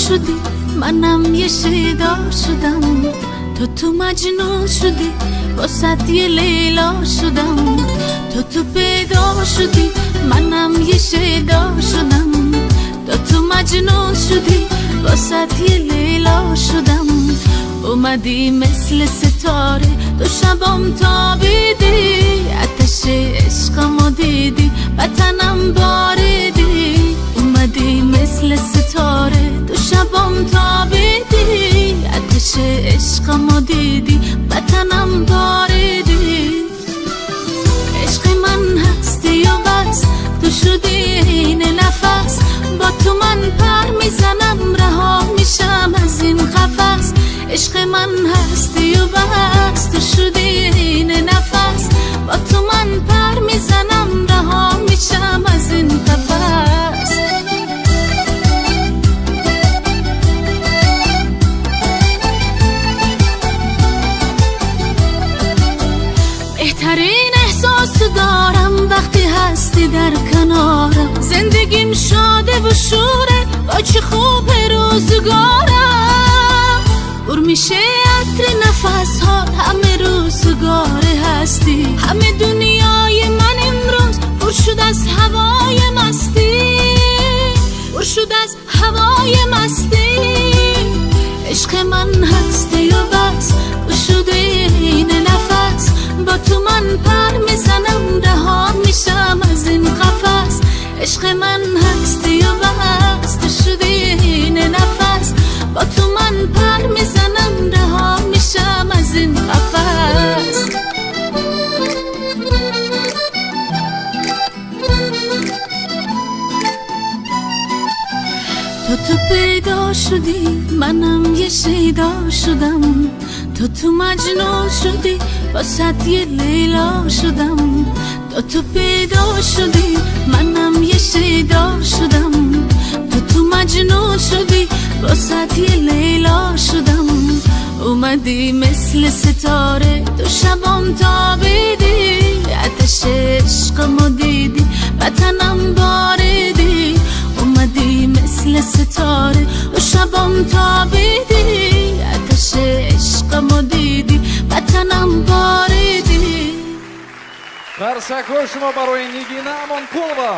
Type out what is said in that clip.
شدی، منم یه شیدا شدم. تو تو مجنون شدی، واسط یه لیلا شدم. تو تو پیدا شدی، منم یه شیدا شدم. تو تو مجنون شدی، واسط یه لیلا شدم. اومدی مثل ستاره، تو شبام تابیدی. آتش عشقمو دیدی، وطنم باریدی. اومدی مثل ستاره، تو شبام تابیدی. آتش عشقمو دیدی، وطنم باریدی. عشق من هستی و بس، تو شدی عین نفس. با تو من پر میزنم، رها میشم از این قفس. عشق من هستی و بس، تو شدی عین نفس. با تو من پر میزنم، رها میشم از این قفس. بهترین احساس دارم وقتی هستی در کنارم. زندگیم شاده و شوره، با چه خوب روزگارم. پر میشه عطر نفس ها، همه روزگار هستی. همه دنیای من امروز پر شد از هوای مستی، پر شد از هوای مستی. عشق من هستی و بس، تو شده عین نفس. با تو من پر میزنم، رها میشم از این قفس. عشق من هستی و بس، تو شده عین نفس. با تو من پر میزنم، رها میشم از این قفس. تو تو پیدا شدی، منم یه شیدا شدم. تو تو مجنون شدی، واسط یه لیلا شدم. تو تو پیدا شدی، منم یه شیدا شدم. تو تو مجنون شدی، واسط یه لیلا شدم. اومدی مثل ستاره، تو شبام تابیدی. آتش عشقمو دیدی، وطنم باریدی. اومدی مثل ستاره، تو شبام تابیدی. آتش عشقمو دیدی، وطنم باریدی. Қарсакҳои шумо барои Нигина Амонқулова.